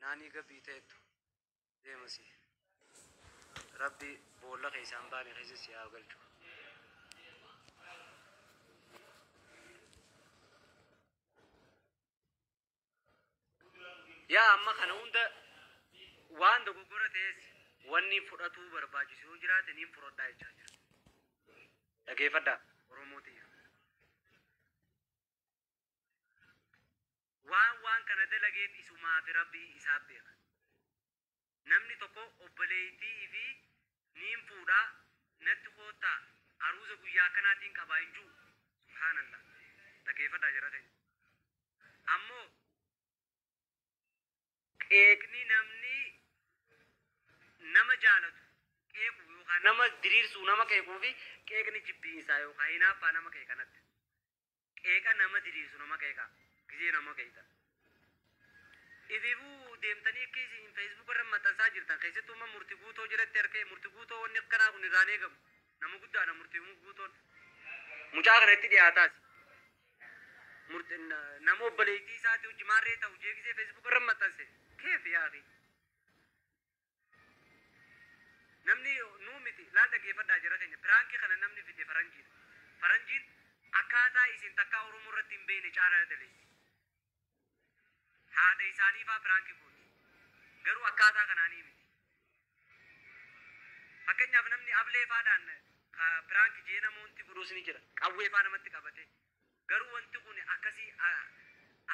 Naanii gabbii ta'ettu deemasi. Rabbi boolla keessaan baane keessa si haa galchu. Yaa amma kana hunda waan dogoggora ta'es wanni fudhatuu barbaachisu yoo jiraate niin fudhadhaa jechaa jira. Dhageeffadhaa Oromoo tiyya. Waan kana dalageef isumaa fi Rabbii isaa beeka. Namni tokko obboleettii fi niin fuudhaa natti koottaa aruuza guyyaa akkanaatiin qabaa hin jiru. Subhaanallah. Dhageeffadhaa jara keenya. Ammoo qeeqni namni nama jaalatu qeequ yookaan nama diriirsuu nama qeequu fi qeeqni jibbiinsaa yookaan hinaaffaa nama qeeqanatti. Qeeqa nama diriirsu nama qeeqa. Gizee nama qeeqa. Ififuu deemtanii akka isin Facebook irra maxxansaa jirtan keessattuu amma murti guutoo jalatti harkee murti guutoo wanni akkanaa kun irraan eegamu. Nama guddaadha murti guutoon. Mucaa kana itti dhiyaataas. Murti nama obboleettii isaati hojii maarree ta'u jeegisee Facebook irra maxxanse. Keef yaa akhi. Namni nuu miti laal dhaggeeffadhaa jira keenya. Prank kana namni fide faranjiidha. Faranjiin akkaataa isin takkaa Oromoo irratti hin beekne caalaa daleessi. Haadha isaanii faa prank gooti. Garuu akkaataa kanaanii miti. Fakkeenyaaf namni ablee faadhaan prank jee namoonni godhuus ni jira. Qawwee faa namatti qabate. Garuu wanti kun akkasii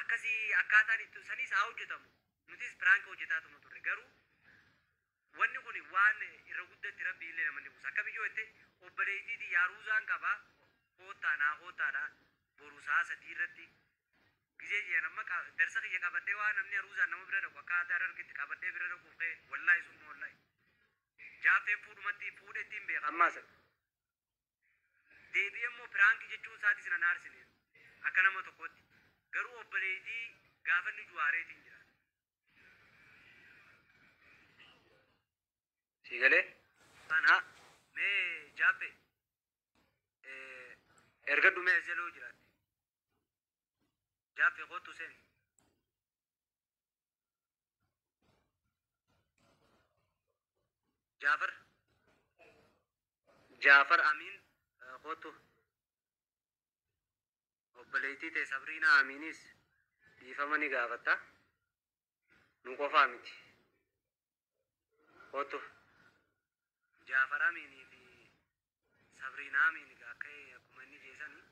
akkasii akkaataan itti sanis haa hojjetamu. Nutis prank hojjetaatuma turre. Garuu wanni kun waan irra guddatti Rabbi illee namni buusa. Akka biyyoo jette obboleettiitii yaaruuzaan qabaa koottaa naa koottaadha boru sa'a 3 irratti gizee jiran amma darsa kiyya qabadhee waan namni aruuzaan nama bira dhaqu akka aadaa argitti qabadhee bira dhaquuf ka'e wallaahi summa wallaahi. Jaaffeen fuudhumatti fuudhetti hin beeka ammaa sana. Deebi'ee immoo prank jechuun isaatis nan aarsine akka nama tokkotti. Garuu obboleettii gaafa inni juwaareetiin jira. Si galee? Kana mee jaaffee erga dhumee as jaloo jiraatte. Jaaffee kootu seeni. Jaafar Jaafar Amiin kootu. Obboleettii ta'e Sabriinaa Amiinis dhiifama ni gaafatta. Nu qofaa miti. Kootu. Jaafar Amiinii fi Sabriinaa Amiin egaa akka akkuma inni jeesanii.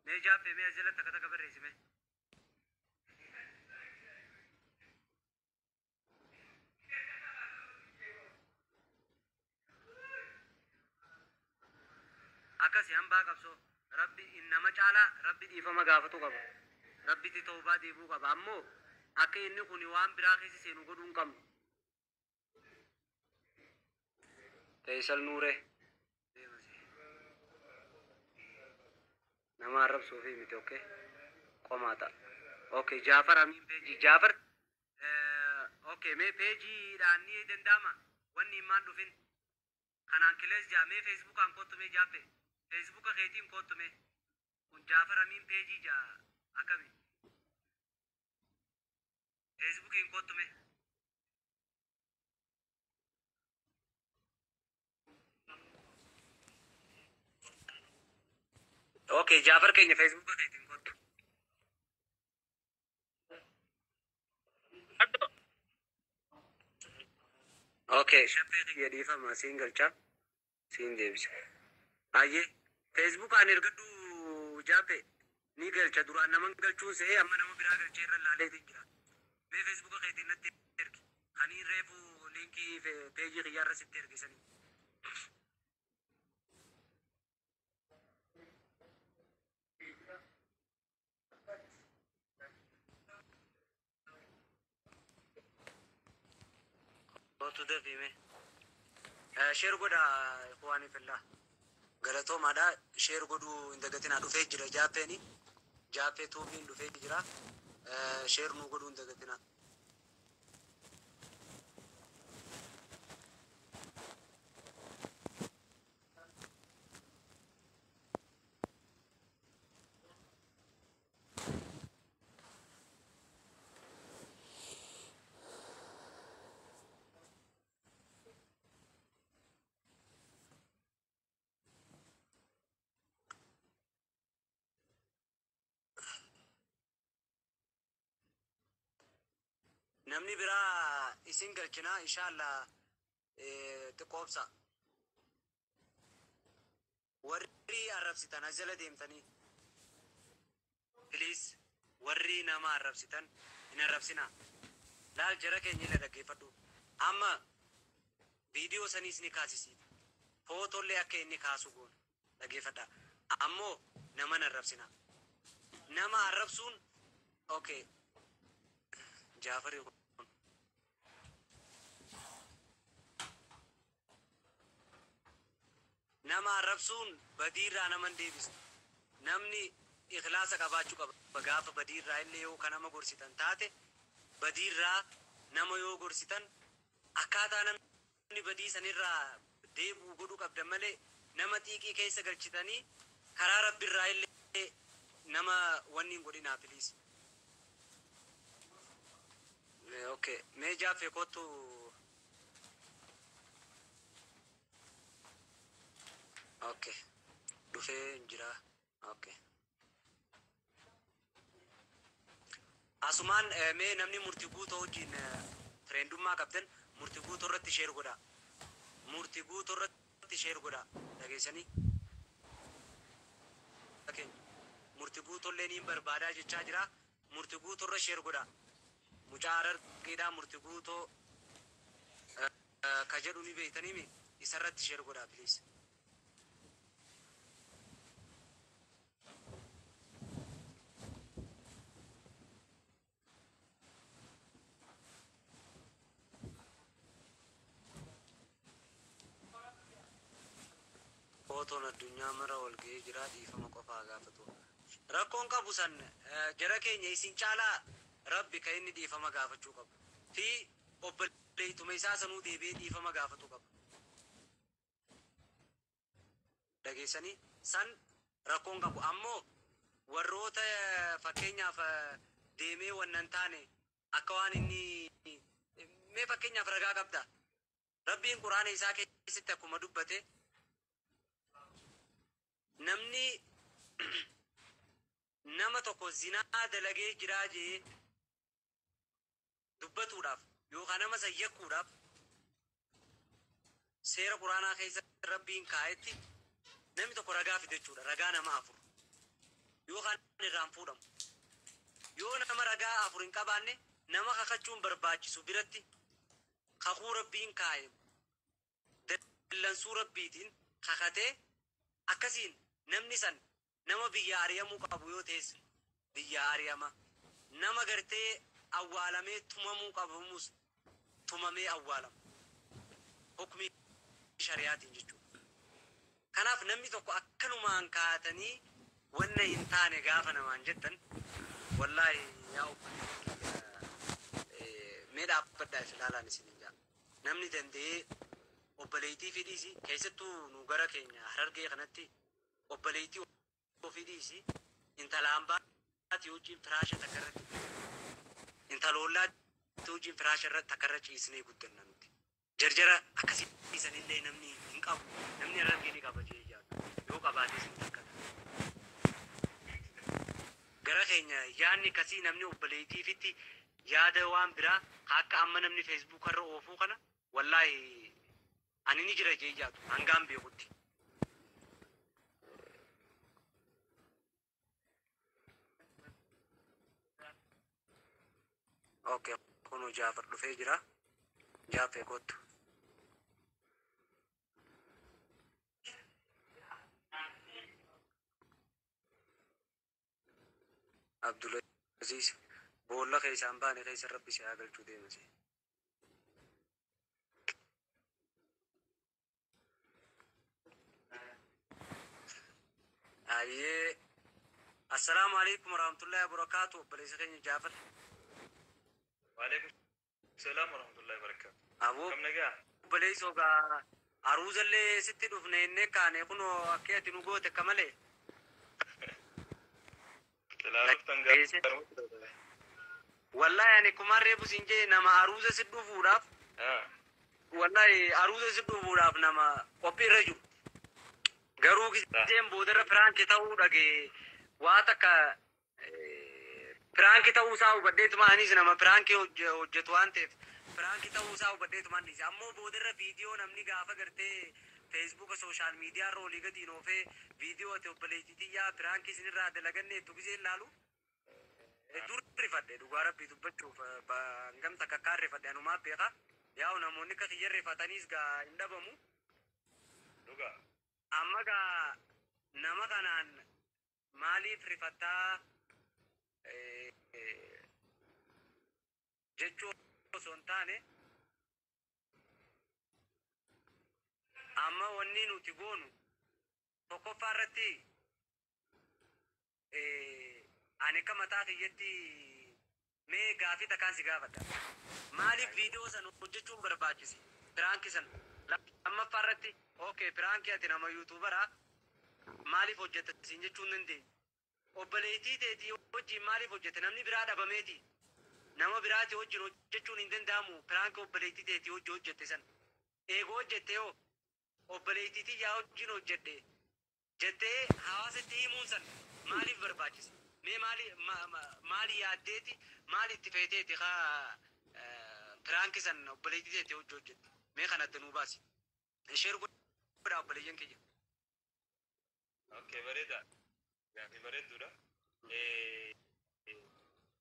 Mee Jaaffee mee as jalatti akka takka barreessi mee. Akkasi hambaa qabsoo Rabbi nama caalaa Rabbi dhiifama gaafatu qaba. Rabbitti tawbaa deebi'uu qaba. Ammoo akka inni kun waan biraa keessa seenu godhuu hin qabnu. Faisal Nuuree. Nama arrabsuu fi miti okay. Qomaa ta'a. Okay, Jaafar Amiin peejii. Jaafar okay mee peejiidhaan ni danda'ama. Wanni himaan dhufin. Kanaan kilees jaa mee Facebookaan kottu mee Jaaffee. Facebooka keetiin kottu mee. Kun Jaafar Amiin peejii jaa akkami. Facebookiin kottu mee. Okay, Jaafar keenya Facebooka keetiin kottu. Okay, shaffee kiyya dhiifama siin galcha. Siin deebisa. Ayyee Facebookaan ergadhu Jaaffee ni galcha duraan naman galchuun se'ee amma nama biraa galchee irra laaleetiin jira. Mee Facebooka keetiin natti ergi. Kanii reefu linkii peejii kiyyaarra sitti ergisanii. Kootu dafii mee. Share godha ikhwaanii fillah. Galatoomaadha. Share godhuu hin dagatinaa dhufee jira Jaaffeeni. Jaaffee tuubiin dhufee jira. Share nuu godhuu hin dagatinaa. Namni biraa isin galchinaa inshallah xiqqoobsa. Warri arrabsitan as jala deemtanii please, warri nama arrabsitan hin arrabsinaa. Laal, jara keenya, ila dhaggeeffadhu. Amma viidiyoo saniis ni kaasisiif. Footollee akka inni kaasu goona. Dhaggeeffadha. Ammoo nama hin arrabsinaa. Nama arrabsuun okay. Jaafari kun. Nama arrabsuun badiirraa nama hin deebistu. Namni ikhlaasa qabaachuu qaba. Gaafa badiirraa illee yoo ka nama gorsitan taate, badiirraa nama yoo gorsitan, akkaataa namni badii sanirraa deebi'u godhuu qabdan malee nama xiiqii keessa galchitanii karaa rabbirraa illee nama wanni hin godhinaa, please. Okay, mee Jaaffee kottu. Okay, dhufee hin jira. Okay. Asumaan mee namni Murtii Guutoo wajjin friendummaa qabdan Murtii Guutoo irratti share godhaa. Murtii Guutoo irratti share godhaa. Dhageessanii? Keenya. Murtii Guutollee niin barbaadaa jechaa jira. Murtii Guutoo irra share godhaa. Mucaa Harargeedhaa Murtii Guutoo ka jedhu ni beektaniimi, isarratti share godhaa, please. Footoon addunyaa mara wal ga'ee jira, dhiifama qofaa gaafatu. Rakkoon qabu san, jara keenya, isin caalaa Rabbi kan inni dhiifama gaafachuu qabu. Fi obboleettuma isaa sanuu deebi'ee dhiifama gaafatu qaba. Dhageessanii? San rakkoon qabu. Ammoo warroota fakkeenyaaf deemee wannan taane akka waan inni mee fakkeenyaaf ragaa qabda. Rabbiin Quraana isaa keessatti akkuma dubbate, namni nama tokko zinaa dalagee jiraa jee dubbatuudhaaf yookaan nama san yakkuudhaaf, seera Quraanaa keessa Rabbiin kaa'etti namni tokko ragaa fide jechuudha. Ragaa nama afur yookaan irraan fuudhamu. Yoo nama ragaa afur hin qabaanne, nama kakachuun barbaachisu biratti kakuu Rabbiin kaa'e dallansuu Rabbiitiin kakatee, akkasiin namni san nama biyya ari'amuu qabu yoo ta'es biyya ari'ama. Nama gartee awwaalamee tumamuu qabamus tumamee awwaalama. Hukmii shari'aatiin jechuudha. Kanaaf namni tokko akkanumaan kaatanii wanna hin taane gaafa namaan jettan, wallaahi yaa obboleettii kiyya, mee dhaabbadhaa if ilaalaan isinin jaa. Namni danda'ee obboleettii fi dhiisi, keessattuu nu gara keenya Harargee kanatti obboleettii ofii dhiisi, intala hambaati wajjin firaasha takka irratti, intala ollaatti wajjin firaasha irra takka irra ciisnee guddanna nuti. Jarjara akkasii sanillee namni hin qabu. Namni Harargee ni qaba jee yaadu. Yoo qabaates ni takkata. Gara keenya yaadni akkasii namni obboleettiifitti yaada waan biraa akka amma namni Facebook irra oofuu kana, wallaahi ani ni jira jee yaadu hangaan beekutti. Okay, kunoo Jaafar dhufee jira. Jaafee, kottu. Abdulaziz boolla keessaan baane keessa Rabbi si haa galchuu deemase. Ayyee. Assalaamu alaikum warahmatullahi wabarakatuh. Obboleessa keenya Jaafar. Waalaikum salaam warahmatullahi wabarakatuh. Aboo. Kam nagaa? Obboleessa ogaa aruuzallee sitti dhufne innee kaane, kunoo akka ati nu goote akka malee. Silaa dhuftan gaariidha. Wallahi ani kumarree busin jee nama aruuza si dhufuudhaaf, wallahi aruuza si dhufuudhaaf nama qophii irra jiru. Garuu giseen boodarra prank ta'uu dhagee waa takka. Prank ta'uusaa hubadheetuma anis nama prank hojjetu waan ta'eef prank ta'uusaa hubadheetuma anis ammoo boodarra viidiyoo namni gaafa gartee Facebooka social media irra olii gadiin oofee viidiyoo ati obboleettii tiyyaa prank isinirraa dalaganneettu gisee ilaalu hedduu rifadhe. Dhugaa rabbii dubbachuuf hangam takka akkaan rifadhe anumaa beeka. Yaa'u namoonni akka kiyya rifataniis gaa hin dhabamu. Dhugaa. Amma gaa nama kanaan maaliif rifattaa jechuu osoo hin taane, amma wanni nuti goonu tokkoffaa irratti ani akka mataa kiyyatti mee gaafii takkaan si gaafadha. Maaliif viidiyoo san hojjechuun barbaachise? Prank san. Lammaffaa irratti, okay, prank ati nama YouTuberaa maaliif hojjetta siin jechuu hin dandeenye. Obboleettii teetii wajjin maaliif hojjette? Namni biraa dhabameeti? Nama biraati wajjin hojjechuun hin danda'amu prank obboleettii teetii wajjin hojjette san? Eegoo hojjette hoo obboleettii tiyyaa wajjin hojjedhe jettee hawaasatti himuun san maaliif barbaachise? Mee maali maali yaaddeeti, maali itti feeteeti kaa prank san obboleettii teetii wajjin hojjette? Mee kana adda nuu baasi. Share godhaa, obboleeyyan kiyya. Okay, bareeda. Gaafii bareedduudha.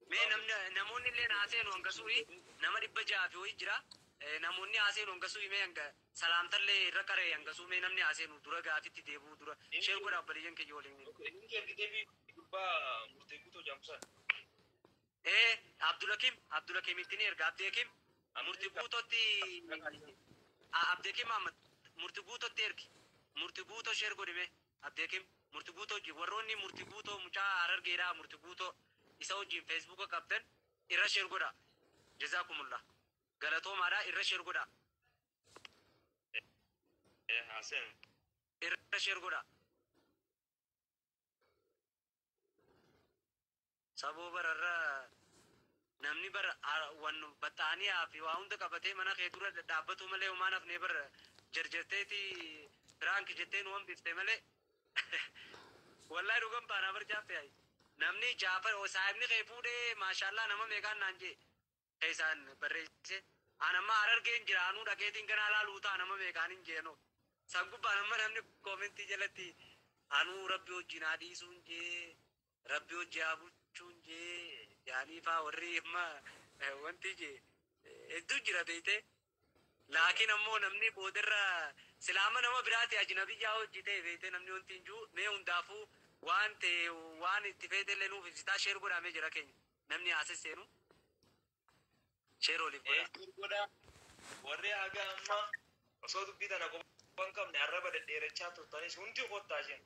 Mee namni namoonni illee haaseenu hanga su'i nama 600 fi wayii jira. Namoonni haaseenu hanga su'i mee hanga salaamtallee irra qaree hanga suu mee namni haaseenu dura gaafitti deebi'uu dura share godhaa, obboleeyyan kiyya waliin. Inni ergitee fi gurbaa murtee guutuu jaamsan. Abdulakim, Abdulakim ittiin erga Abdeekim murtii guutotti, Abdeekim Ahmad murtii guutotti ergi. Murtii guutoo share godhime. Abdeekim murtii guutoo wajjin warroonni murtii guutoo mucaa Harargeedhaa murtii guutoo isa wajjin Facebooka qabdan irra share godha. Jazaakumullah. Galatoomaadha, irra share godha. Haaseen. Irra share godha. Saboo bararra namni bara wan baxaaniyaa fi waa hunda qabatee mana kee dura dhaabbatu malee homaan hafnee bara jarjarteeti prank jettee nu hambifte malee wallahi dhugan baanaa bar jaafe ayi. Namni Jaafar saahibni kee fuudhee maashaallah nama meeqaan naan jee keessaan barreesse. An amma Harargeen jira, anuu dhaqeetiin ganaa laaluu ta'a nama meeqaan hin jeeno. San gubbaan amma namni comment jalatti anuu rabbi wajjin haa dhiisuun jee, rabbi wajji haa bulchuun jee jaanii faa warri amma wanti jee hedduu jira beeyte. Laakiin ammoo namni boodarra silaama nama biraati ajnabiyyaa hojii ta'e beeyte namni wanti hin jiru. Mee hundaafuu waan ta'e waan itti feete illee nuuf ibsitaa. Share godhamee jira keenya. Namni haase seenu share oliif godha. Godhaa. Warri haga amma osoo dubbii tana quba hin qabne arraba dhedheerachaa turtanis hundi kottaa isheen.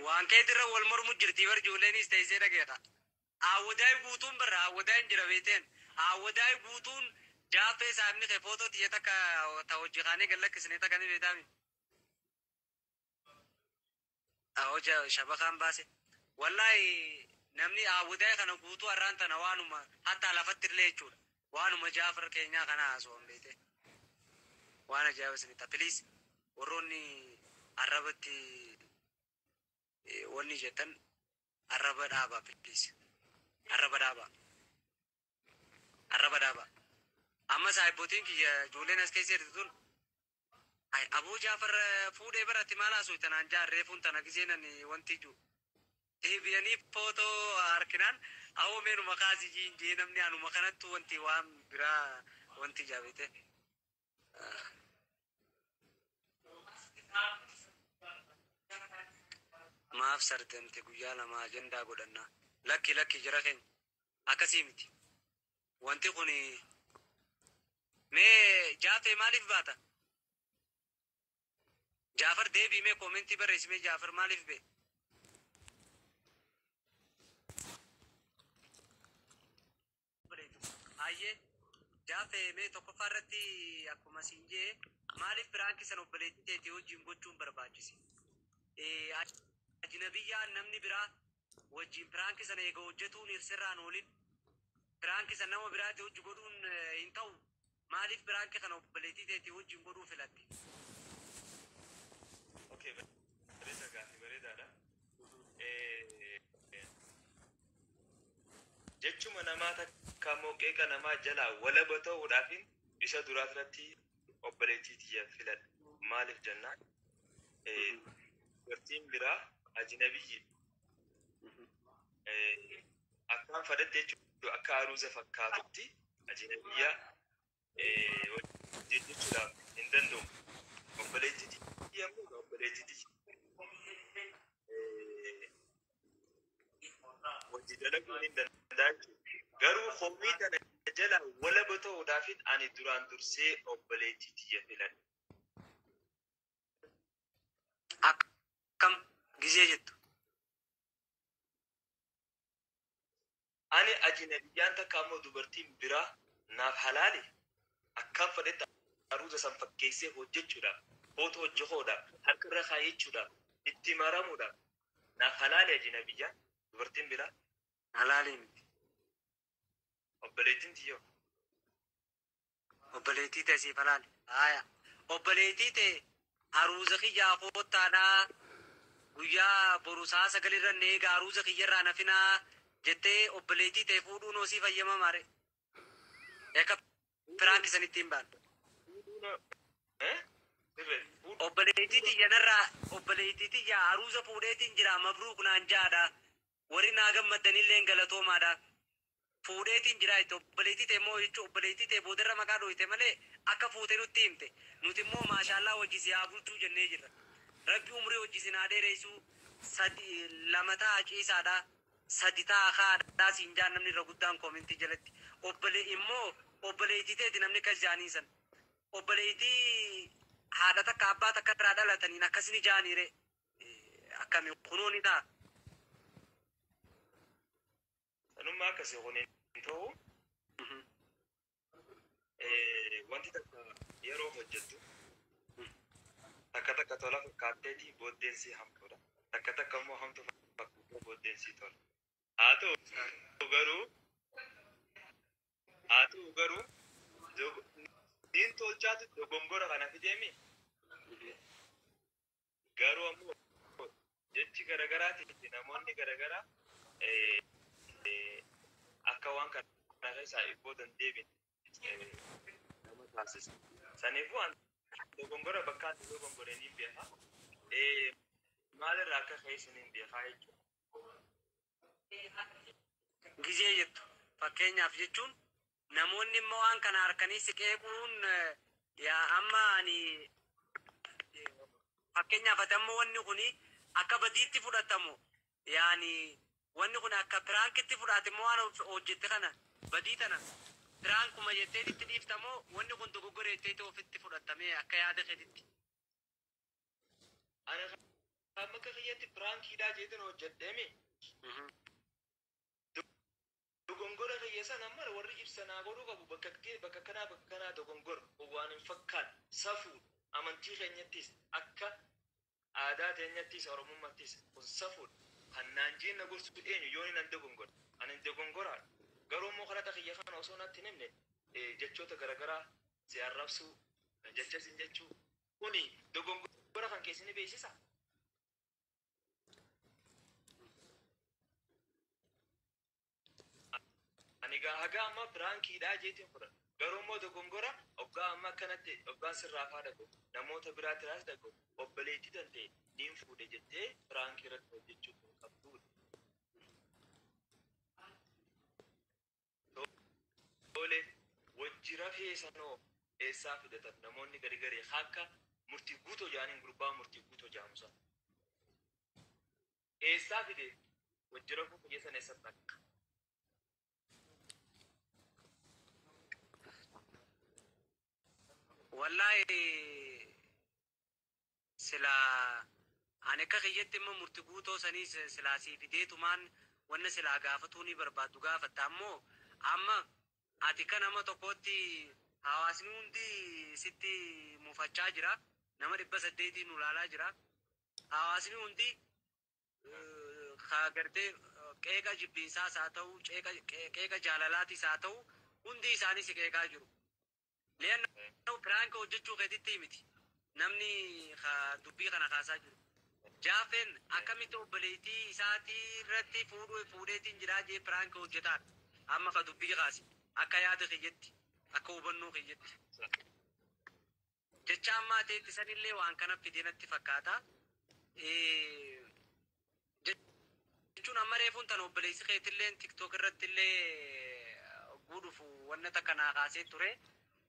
Waan keetirra wal mormu jirti bar ijoolleenis teessee dhageeta. Awwadaay guutuun barra awwadaay jira beekteen. Awwadaay guutuun jaaffee saamni kee footoo xiyya takka ta hojii kaanii gad lakkisne takka ni beektaami. Hojii shabakaan baase. Wallaahi namni awwadaay kana guutuu har'aan tana waanuma hatta lafatti illee jechuudha. Waanuma Jaafar keenyaa kana haasawwan beekte. Waan ajaa'iba isinitti. Please, warroonni arrabatti wanni jettan arraba dhaabaa, please. Arraba dhaabaa. Arraba dhaabaa. Amma saahibbootiin kiyya ijoolleen as keessa jirtu tun abuu Jaafar fuudhee baratti maal haasoo tanaan jaarreefuun tana giseen ani wanti jiru. Deebi'anii footoo harkinaan awoo meenuma kaasii jiin jee namni anuma kanattu wanti waan biraa wanti jabeete. Maaf sardamte guyyaa 2 ajandaa godhannaa? Lakki, lakki, jara keenya akkasii miti. Wanti kun mee Jaafee maaliif baata? Jaafar deebii mee comment barreessi mee. Jaafar maaliif bee? Ayyee. Jaafee mee tokkoffaa irratti akkuma siin jee, maaliif prank san obboleettii teetii wajjin gochuun barbaachise? Ajnabiyyaan namni biraa wajjin prank sana eega hojjetuun sirraan oolin prank san nama biraatti hojii godhuun hin ta'u. Maaliif prank kana obboleettii teetii wajjin godhuu filatte? Okay, bareeda, gaaffii bareedaadha. Jechuma namaa takka immoo qeeqa namaa jalaa walaba ta'uudhaafin isa duraa irratti obboleettii tiyya filadha. Maaliif jennaan, dubartiin biraa ajnabiyyi akkaan fadhatte jechuudha, akka aruuza fakkaatutti ajnabiyyaa wajjin jechuudhaaf hin danda'u. Obboleettii tiyya immoo obboleettii tiyya hojii dalaguun hin danda'a jechuudha. Garuu hoomii tana jala walaba ta'uudhaafin ani duraan dursee obboleettii tiyya filadha. Akkam gizee jettu? Ani ajnabiyyaan takka ammoo dubartiin biraa naaf halaali akkam fedhetti aruuza san fakkeessee hojjechuudhaaf, footoo hojjechuudhaaf, harka irra kaayyachuudhaaf, itti maramuudhaaf naaf halaali ajnabiyyaan dubartiin biraa? Halaalii miti. Obboleettiin tiyyoo. Obboleettii ta'e siif halaali. Haaya. Obboleettii ta'e aruuza kiyyaa koottaadhaa, guyyaa boru sa'a 9 irra eega aruuza kiyyarraa nafinaa jettee obboleettii ta'e fuudhuun hosii fayyamamaa re? Akka prank sanitti hin baane. Sirre. Obboleettii tiyya narraa, obboleettii tiyya aruuza fuudheetiin jira, mabruuk naan jaadha. Warri naa gammaddanillee galatoomaadha. Fuudheetiin jira jette. Obboleettii ta'e immoo jechuun obboleettii ta'e boodarra maqaa dhooyte malee akka fuute nutti himte. Nuti immoo maashaallaa hojii si haa bulchuu jennee jirra. Rabbi umrii hojii si naa dheereessuu, sadi lama ta'a ciisaadha. Sadi ta'a kaadhaa siin jaan namni irra guddaan comment jalatti. Obbole immoo obboleettii ta'eeti namni akkas jaanii san. Obboleettii haadha takka abbaa takka irraa dhalataniin akkasini jaaniire. Akkami kunoo ni ta'a? Sanummaa akkasii kun hin ta'u. Wanti takka yeroo hojjettu takka takka tola fakkaatteeti booddeensi hamtuudha. Takka takka immoo hamtu fakkaattee booddeensi tola. Haa ta'u garuu niin tolchaatu dogongora kana fideemi. Garuu ammoo jechi garagaraati namoonni garagaraa akka waan kana keessaa ibboo dandeebin nama taasisa. Saniifuu an dogongora bakka ati dogongore niin beeka. Maalirraa akka ka'es niin beekaa jechuudha. Gizee jettu fakkeenyaaf jechuun namoonni immoo waan kana harkanii si qeequun, yaa amma ani fakkeenyaaf ati amma wanni kuni akka badiitti fudhatamu, yaani wanni kun akka prankitti fudhate immoo waan hojjette kana badii tana prankuma jettee itti dhiiftamoo, wanni kun dogoggora jetteeti ofitti fudhatamee akka yaada keetitti? Ani amma akka kiyyatti prankiidhaa jeetin hojjedheemi. Dogongora kiyya sana amma warri ibsanaa godhuu qabu, bakka bakka kanaa bakka kanaa dogongora waan hin fakkaanne, safuu amantii keenyattis, akka aadaa teenyattis, oromummaattis kun safuudha. Kan naan jeen na gorsu eenyu yoo nan dogongora? Ani dogongoraadha. Garuu immoo karaa kiyya kana osoo natti hin himne jechoota garaagaraa si arrabsuu, jecha sin jechuu kuni dogongora kan keessi ni beeksisa. Ani gaa haga amma prankiidhaa jeetiin fudhadha. Garuu immoo dogongora hoggaa amma akkanatti hoggaan sirraa faa dhaga'u, namoota biraatiraas dhaga'u, obboleettii tantee niin fuudhe jettee prank irratti hojjechuu hin qabdudha. Tole, wajji rafee sanoo eessaa fidatan namoonni gari garii akka murtii guutoo jaaniin, gurbaa murtii guutoo jaamu sana? Eessaa fide wajji rafuu kiyya sana, eessatti akka? Wallaahi sila ani akka kiyyatti immoo murti guutoo sanii silaa sii fideetumaan wanna silaa gaafatuu ni barbaaddu gaafatta. Ammoo amma Ati kan nama tokkotti hawaasni hundi sitti mufachaa jira. Nama 800 nu ilaalaa jira. Hawaasni hundi gartee qeeqa jibbiinsaas haa ta'u, qeeqa jaalalaatis haa ta'u, hundi isaanii si qeeqaa jiru. Le'annoo piraanka hojjechuu keetitti miti. Namni dubbii kana kaasaa jiru. Jaafeen akkamitti obboleettii isaatii irratti fuudheetiin jiraa jee piraanka hojjetaan amma ka dubbii kaase akka yaada kiyyetti, akka hubannoo kiyyetti. Jecha ammaa ta'etti sanillee waan kana fidee natti fakkaata. Jechuun amma reefuun tan obboleessi keetillee TikTok irrattillee guuduuf wanna takka naa kaasee ture.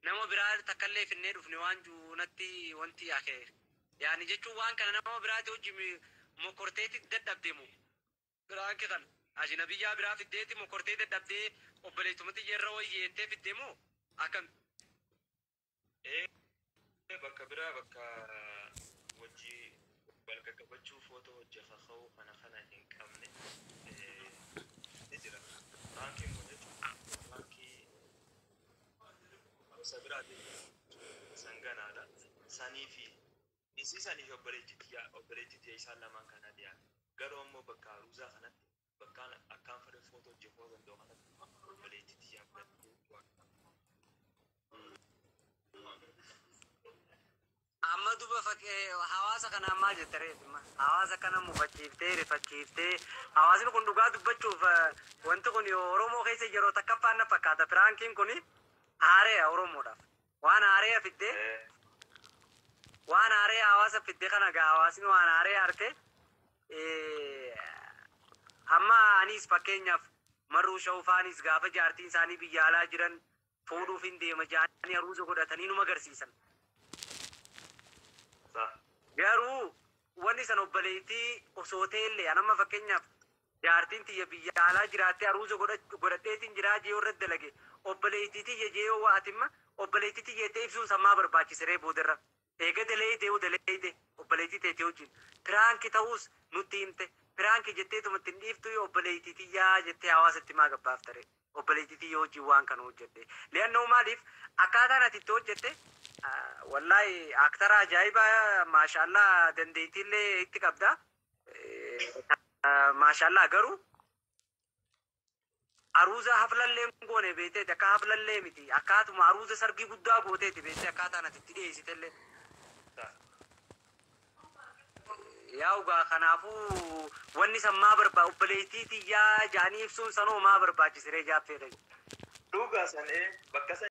Nama biraa takkallee finnee dhufne waan jiru natti wanti akee. Yaani jechuun waan kana nama biraati hojii mokorteetti dadhabde moo? Piraanki kana ajnabiyyaa biraa fiddeeti mokortee dadhabdee obboleettumatti yeroo wayyeettee fiddee moo akkam? Bakka biraa bakka wajji wal qaqqabachuu footoo hojii kaka'uu kana hin qabne ni jira. Piraankiin kun jechuudha. Piraankii gosa biraati sanganaadha. Sanii fi isii sanii fi obboleettii isaan lamaan kana dhiyaate. Garuu ammoo bakka haruusaa kanatti bakkaan akkaan fedhe footoo hojii ka'uu danda'u kanatti obboleettii xiyyaa fudhattee. Amma duba hawaasa kana ammaa jette reefima. Hawaasa kana mufachiiftee rifachiiftee hawaasni kun dhugaa dubbachuuf wanti kun Oromoo keessa yeroo takkaffaan na fakkaata. Piraankiin kun haare'a Oromoodhaaf. Waan haare'a fiddee waan haare'a hawaasa fiddee kana gaa hawaasni waan haare'a argee amma anis fakkeenyaaf marruu shawfaanis gaafa jaartiin isaanii biyya alaa jiran fuudhuuf hin deema jaanii haruusa godhatanii numa agarsiisan. Garuu wanni san obboleettii osoo ta'ellee anamma fakkeenyaaf jaartiin tiyya biyya alaa jiraattee haruusa godhadheetiin jiraa jee irratti dalage obboleettii tiyya jee yoo waatimma obboleettii tiyya jettee ibsuun sammaa barbaachisiree boodarra. Eega daleeyte yoo daleeyte obboleettii teetee wajjin piraanki ta'uus nutti himte piraanki jetteetuma ittiin dhiiftu yoo obboleettii tiyyaa jettee hawaasatti maa gabbaaf taree obboleettii tiyya wajjin waan kana hojjette. Le'annoo maaliif akkaataan ati itti hojjette wallaahi aktara ajaa'ibaa maashaallah dandeettiillee itti qabda. Maashaallah garuu aruuza haflallee goone beeteeti akka haflallee miti akkaatuma aruuza sargii guddaa gooteeti beektee akkaataan ati itti dhiyeessitellee. Yaa'u gaa kanaafuu wanni san maa barbaa obboleettii tiyyaa jaanii ibsuun sanoo maa barbaachisiree jaaffee Dhugaa san bakka san